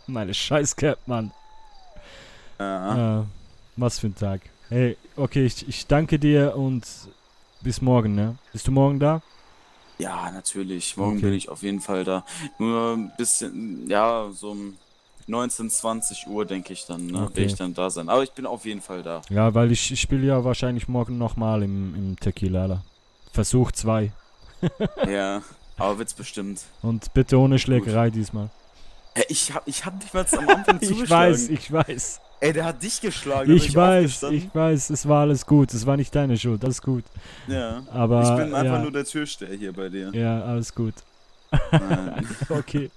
Meine Scheißcap, Mann. Ja, Was für ein Tag. Hey, okay, ich danke dir und bis morgen, ne? Bist du morgen da? ja, natürlich. Morgen Okay. bin ich auf jeden Fall da. Nur ein bisschen, ja, so um 19, 20 Uhr, denke ich dann, ne? Okay. Will ich dann da sein. Aber ich bin auf jeden Fall da. Ja, weil ich spiele ja wahrscheinlich morgen nochmal im Tequila. Versuch 2. Ja, aber wird's bestimmt. Und bitte ohne Schlägerei diesmal. Hä, ich hab dich mal am Anfang zugeschlagen. Ich weiß. Ey, der hat dich geschlagen. da bin Ich weiß, aufgestanden. ich weiß, es war alles gut. Es war nicht deine Schuld, alles gut. Ja. Aber Ich bin einfach ja, nur der Türsteher hier bei dir. ja, alles gut. Nein. Okay.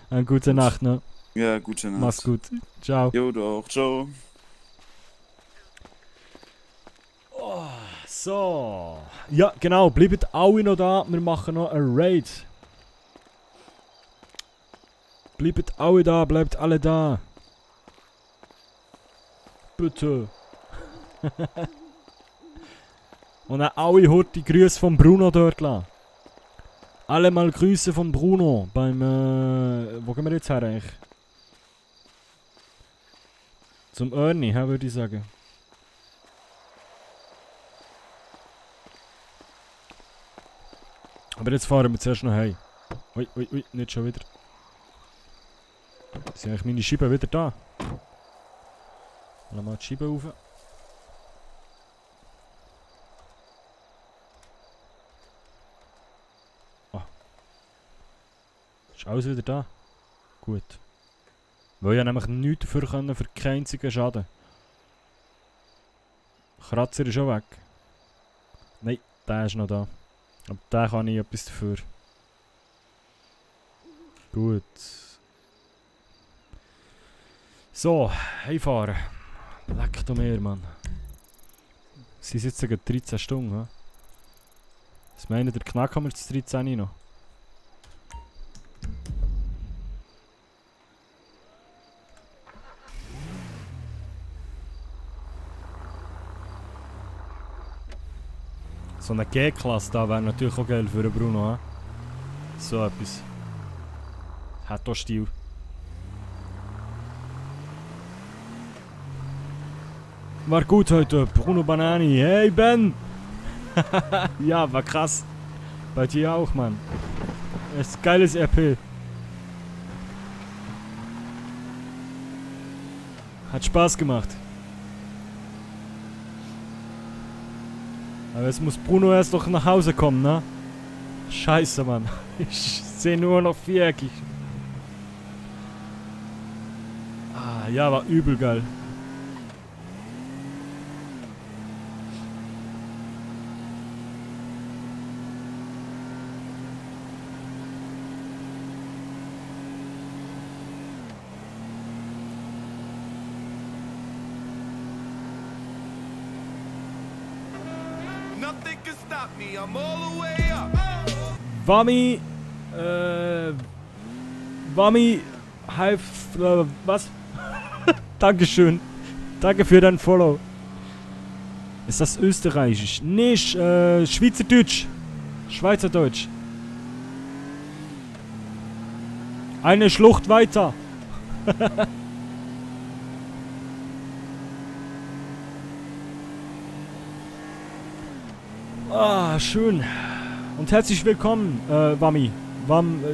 Eine gute Nacht, ne? Ja, gute Nacht. Mach's gut. Ciao. Jo, du auch. Ciao. So. Ja, genau. Bleibt alle noch da. Wir machen noch ein Raid. Bleibt alle da. Bleibt alle da. Bitte. Und auch alle heute die Grüße von Bruno dort lassen. Alle mal Grüße von Bruno beim, wo gehen wir jetzt her eigentlich? Zum Ernie, würde ich sagen. Aber jetzt fahren wir zuerst noch heim. Ui, ui, ui, nicht schon wieder. Sind eigentlich meine Scheiben wieder da? Lass mal die Scheiben rauf. Ah. Ist alles wieder da? Gut. Weil ich nämlich nichts dafür können für keinen einzigen Schaden. Kratzer ist schon weg. Nein, der ist noch da. Aber da kann ich etwas dafür. Gut. So, heimfahren. Leck du mir, Mann. Sie sitzen gerade 13 Stunden, hä? Was meinen der Knack haben wir das 13 noch? So eine G-Klasse da wäre natürlich auch geil für den Bruno, hä? So etwas. Hat auch Stil. War gut heute, Bruno Banani. Hey Ben! Ja, war krass. Bei dir auch, Mann. Es ist ein geiles RP. Hat Spaß gemacht. Aber jetzt muss Bruno erst noch nach Hause kommen, ne? Scheiße, Mann. Ich sehe nur noch viereckig. Ah, ja, war übel geil. Wami, Wami, was? Dankeschön. Danke für dein Follow. Ist das österreichisch? Nicht, Schweizerdeutsch. Schweizerdeutsch. Eine Schlucht weiter. Ah, schön. Und herzlich willkommen, Wami.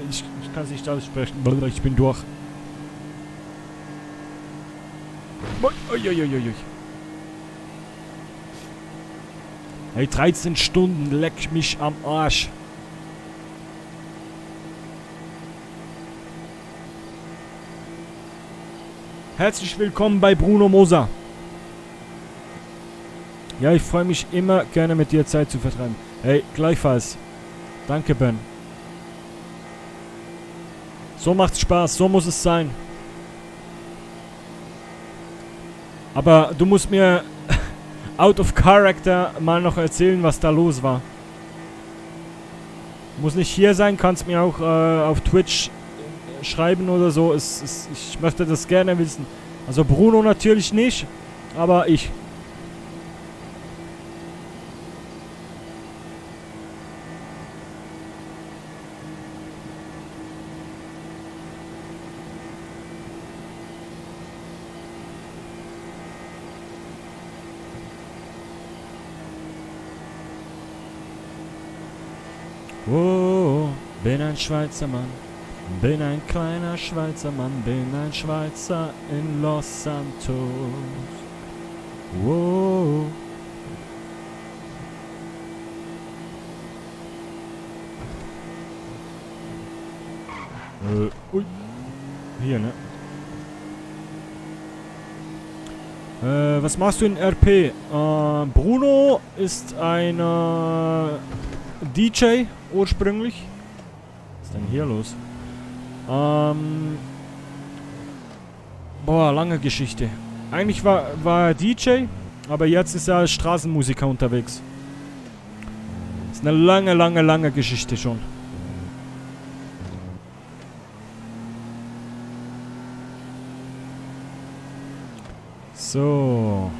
Ich kann es nicht aussprechen. Ich bin durch. Uiuiuiui. Hey, 13 Stunden, leck mich am Arsch. Herzlich willkommen bei Bruno Moser. Ja, ich freue mich immer gerne mit dir Zeit zu vertreiben. Hey, gleichfalls. Danke, Ben. So macht's Spaß, so muss es sein. Aber du musst mir out of character mal noch erzählen, was da los war. Muss nicht hier sein, kannst mir auch auf Twitch schreiben oder so. Ich möchte das gerne wissen. Also Bruno natürlich nicht, aber ich. Oh, bin ein Schweizer Mann, bin ein kleiner Schweizer Mann, bin ein Schweizer in Los Santos. Oh. Ui. Hier, ne? Was machst du in RP? Bruno ist ein DJ ursprünglich. Was ist denn hier los? Boah, lange Geschichte. Eigentlich war er DJ, aber jetzt ist er als Straßenmusiker unterwegs. Ist eine lange Geschichte schon. So.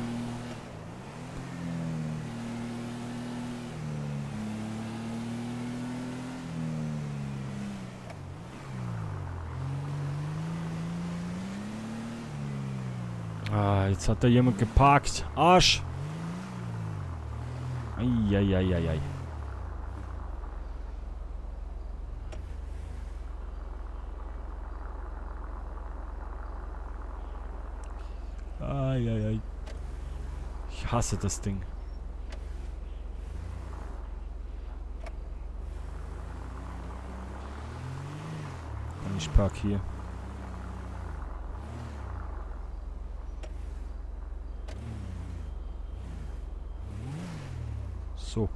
Ah, jetzt hat da jemand geparkt. Arsch. Eieieiei. Eieiei. Ich hasse das Ding. Und ich park hier. So.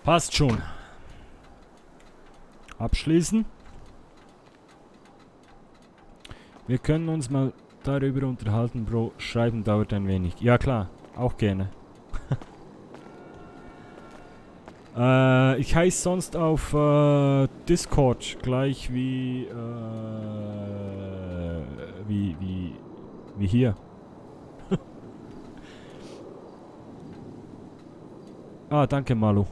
Passt schon. Abschließen. Wir können uns mal darüber unterhalten, Bro. Schreiben dauert ein wenig. Ja klar, auch gerne. Ich heiße sonst auf Discord gleich wie hier. Ah, danke Malu.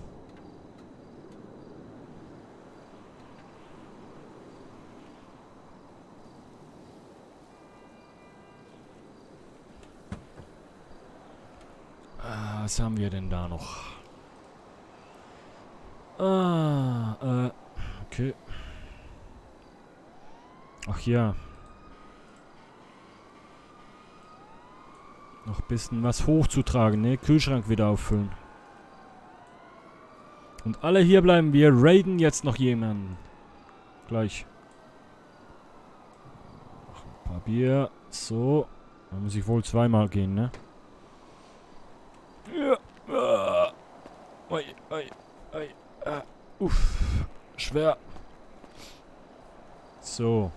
Was haben wir denn da noch? Okay. Ach ja. Noch ein bisschen was hochzutragen, ne? Kühlschrank wieder auffüllen. Und alle hier bleiben. Wir raiden jetzt noch jemanden. Gleich. Noch ein paar Bier. So. Da muss ich wohl zweimal gehen, ne? Ja. Oi, oi, oi. Uff. Schwer. So.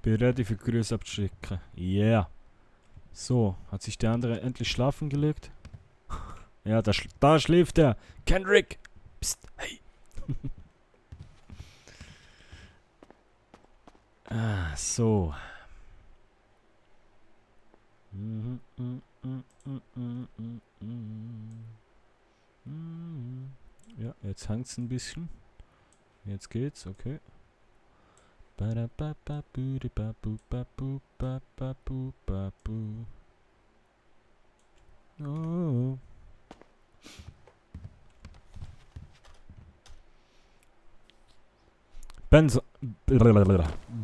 Bin ready für Grüße abzuschicken. Yeah. So, hat sich der andere endlich schlafen gelegt? Ja, da schläft er. Kendrick! Psst, hey. So. Ja, jetzt hangt's ein bisschen. Jetzt geht's, okay. Oh.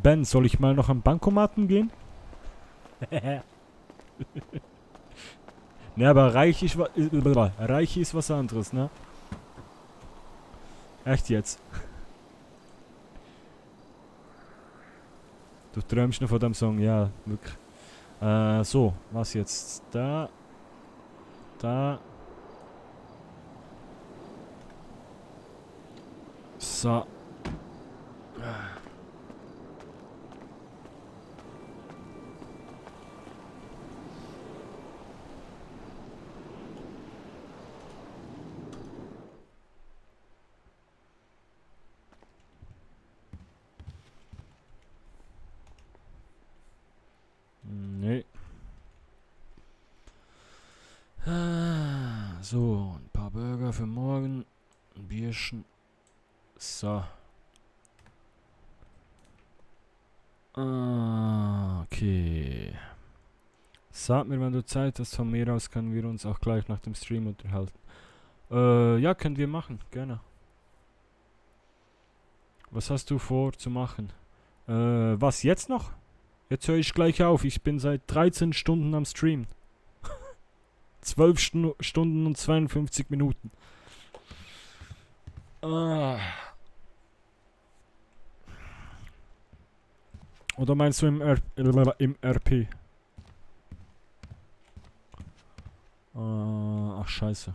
Ben, soll ich mal noch am Bankomaten gehen? Ne, aber reich ist was anderes, ne? Echt jetzt? Du träumst noch von dem Song, ja, wirklich. So, was jetzt? Da. So. Nee. So, ein paar Burger für morgen. Ein Bierchen. So. Okay. Sag mir, wenn du Zeit hast. Von mir aus können wir uns auch gleich nach dem Stream unterhalten. Ja, können wir machen. Gerne. Was hast du vor zu machen? Was, jetzt noch? Jetzt höre ich gleich auf. Ich bin seit 13 Stunden am Stream. 12 Stunden und 52 Minuten. Oder meinst du im RP? Ach, scheiße.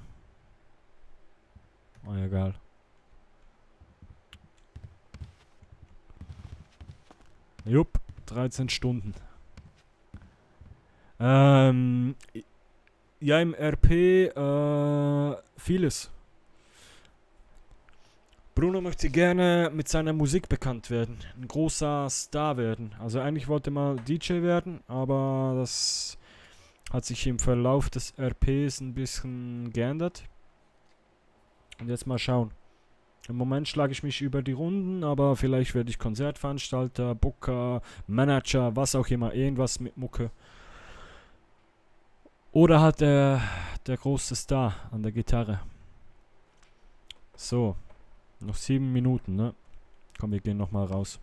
Egal. Jupp, 13 Stunden. Ja, im RP, vieles. Bruno möchte gerne mit seiner Musik bekannt werden. Ein großer Star werden. Also eigentlich wollte er mal DJ werden, aber das hat sich im Verlauf des RPs ein bisschen geändert. Und jetzt mal schauen. Im Moment schlage ich mich über die Runden, aber vielleicht werde ich Konzertveranstalter, Booker, Manager, was auch immer, irgendwas mit Mucke. Oder hat der große Star an der Gitarre. So, noch 7 Minuten, ne? Komm, wir gehen nochmal raus.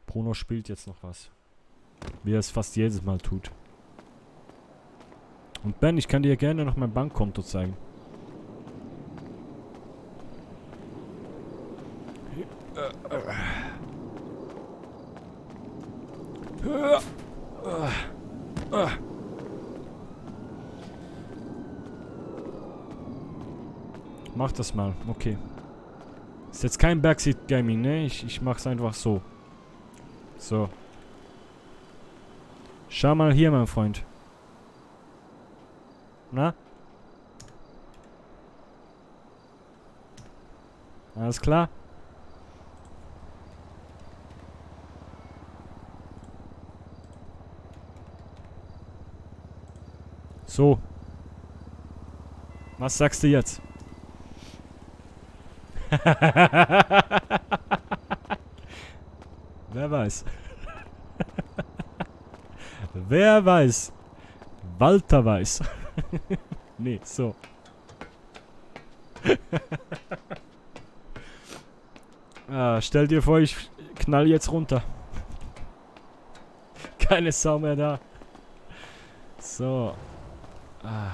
Bruno spielt jetzt noch was. Wie er es fast jedes Mal tut. Und Ben, ich kann dir gerne noch mein Bankkonto zeigen. Mach das mal, okay. Ist jetzt kein Backseat Gaming, ne? Ich mach's einfach so. So. Schau mal hier, mein Freund. Na? Alles klar? So. Was sagst du jetzt? Wer weiß. Wer weiß. Walter weiß. Nee, so. Stell dir vor, ich knall jetzt runter. Keine Sau mehr da. So. Da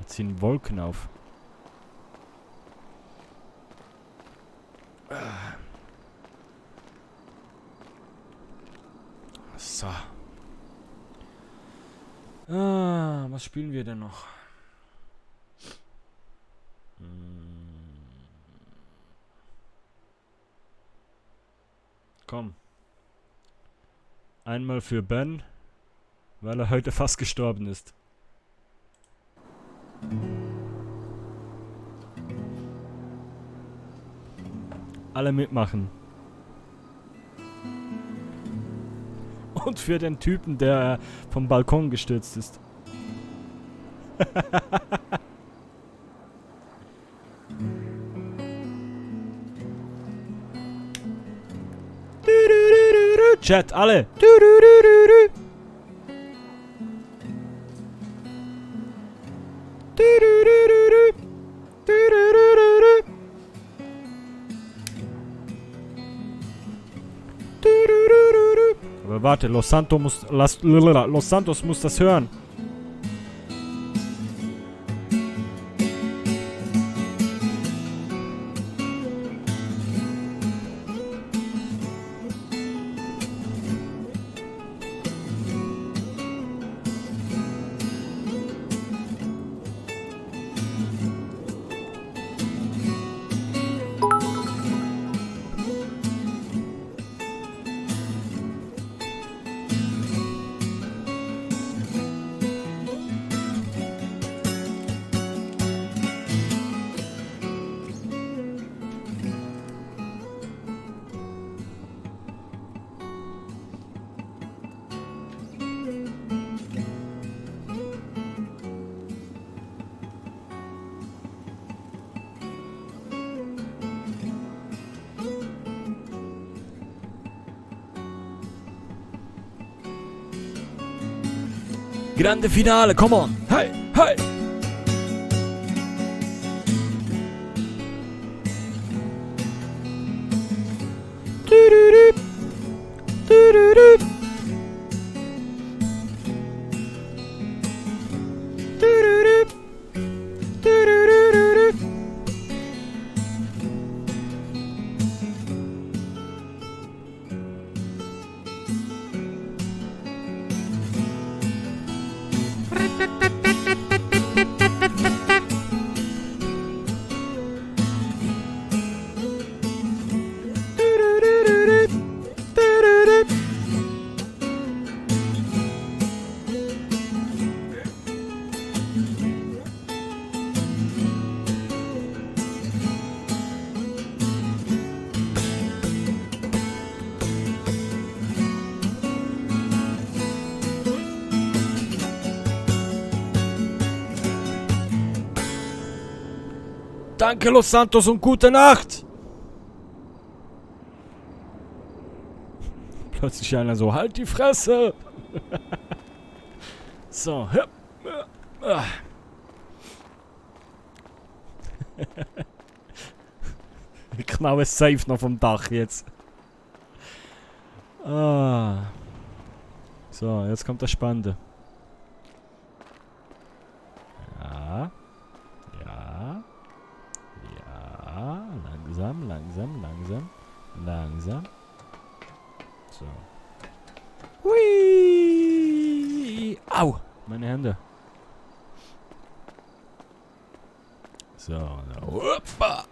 ziehen Wolken auf. So. Was spielen wir denn noch? Komm. Einmal für Ben, weil er heute fast gestorben ist. Alle mitmachen. Und für den Typen, der vom Balkon gestürzt ist. Chat, alle! Aber warte, Los Santos muss das hören. Grande Finale, come on! Hey, hey! Danke, Los Santos, und gute Nacht! Plötzlich einer so, halt die Fresse! So, ich knaue es safe noch vom Dach jetzt. Ah. So, jetzt kommt das Spannende. Ja. Ja. Ja. Langsam, langsam, langsam. Langsam. So. Hui! Au! Meine Hände. So. Hoppa!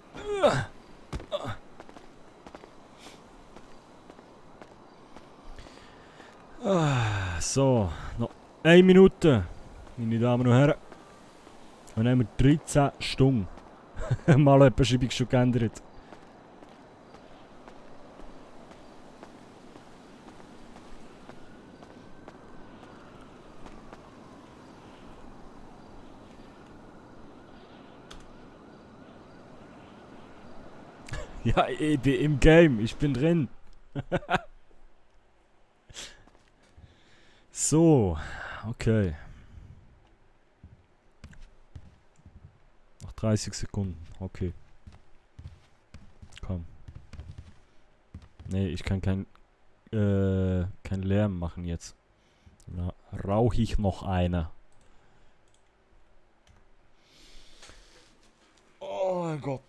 So. Noch 1 Minute. Meine Damen und Herren. Dann haben wir 13 Stunden. Mal etwas habe ich schon geändert. Ja, ich bin im Game. Ich bin drin. So. Okay. Noch 30 Sekunden. Okay. Komm. Nee, ich kann kein Lärm machen jetzt. Na, rauche ich noch eine. Oh mein Gott.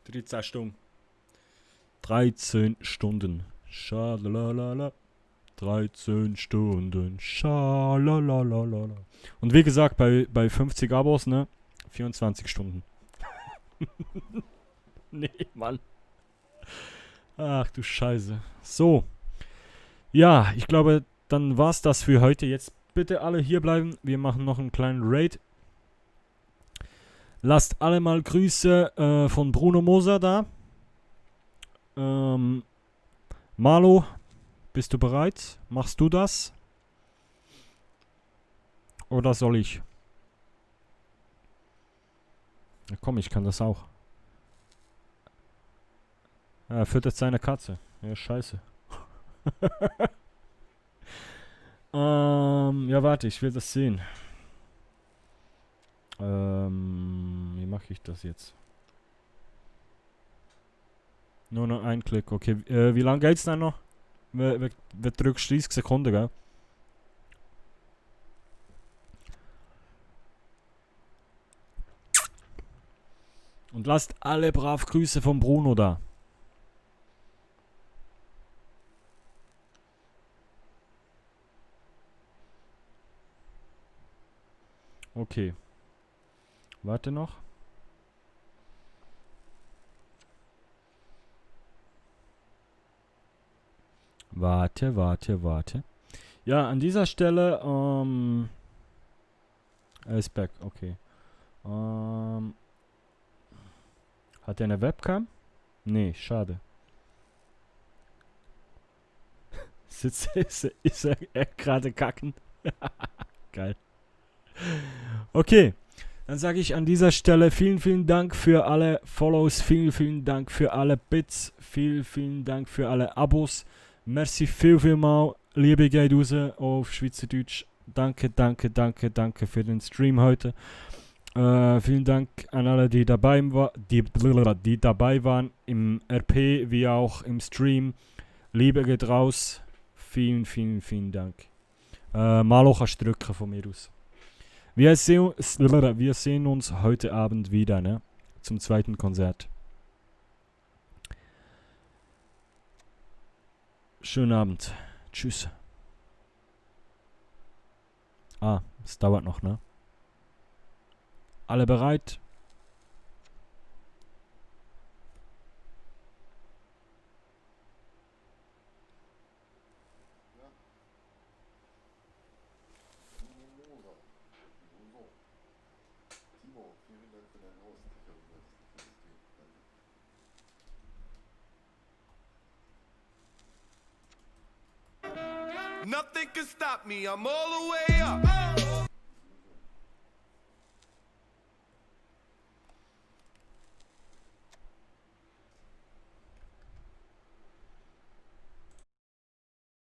13 Stunden. 13 Stunden. Schalalala. 13 Stunden. Schalalala. Und wie gesagt, bei 50 Abos, ne? 24 Stunden. Nee, Mann. Ach du Scheiße. So. Ja, ich glaube, dann war's das für heute. Jetzt bitte alle hier bleiben. Wir machen noch einen kleinen Raid. Lasst alle mal Grüße von Bruno Moser da. Marlo, bist du bereit? Machst du das? Oder soll ich? Ja, komm, ich kann das auch. Er füttert seine Katze. Ja, scheiße. Ja, warte, ich will das sehen. Wie mache ich das jetzt? Nur noch ein Klick, okay. Wie lange geht's dann noch? Wir drückst 30 Sekunden, gell? Und lasst alle brav Grüße von Bruno da. Okay. Warte noch. Warte. Ja, an dieser Stelle, er ist back, okay. Hat er eine Webcam? Nee, schade. Ist er gerade kacken? Geil. Okay, dann sage ich an dieser Stelle vielen Dank für alle Follows, vielen Dank für alle Bits, vielen Dank für alle Abos. Merci vielmal, liebe geht raus auf Schweizerdeutsch. Danke für den Stream heute. Vielen Dank an alle, die dabei waren im RP wie auch im Stream. Liebe geht raus. Vielen Dank. Malo kannst du drücken von mir aus. Wir sehen uns heute Abend wieder, ne? Zum zweiten Konzert. Schönen Abend. Tschüss. Es dauert noch, ne? Alle bereit? Nothing can stop me, I'm all the way up.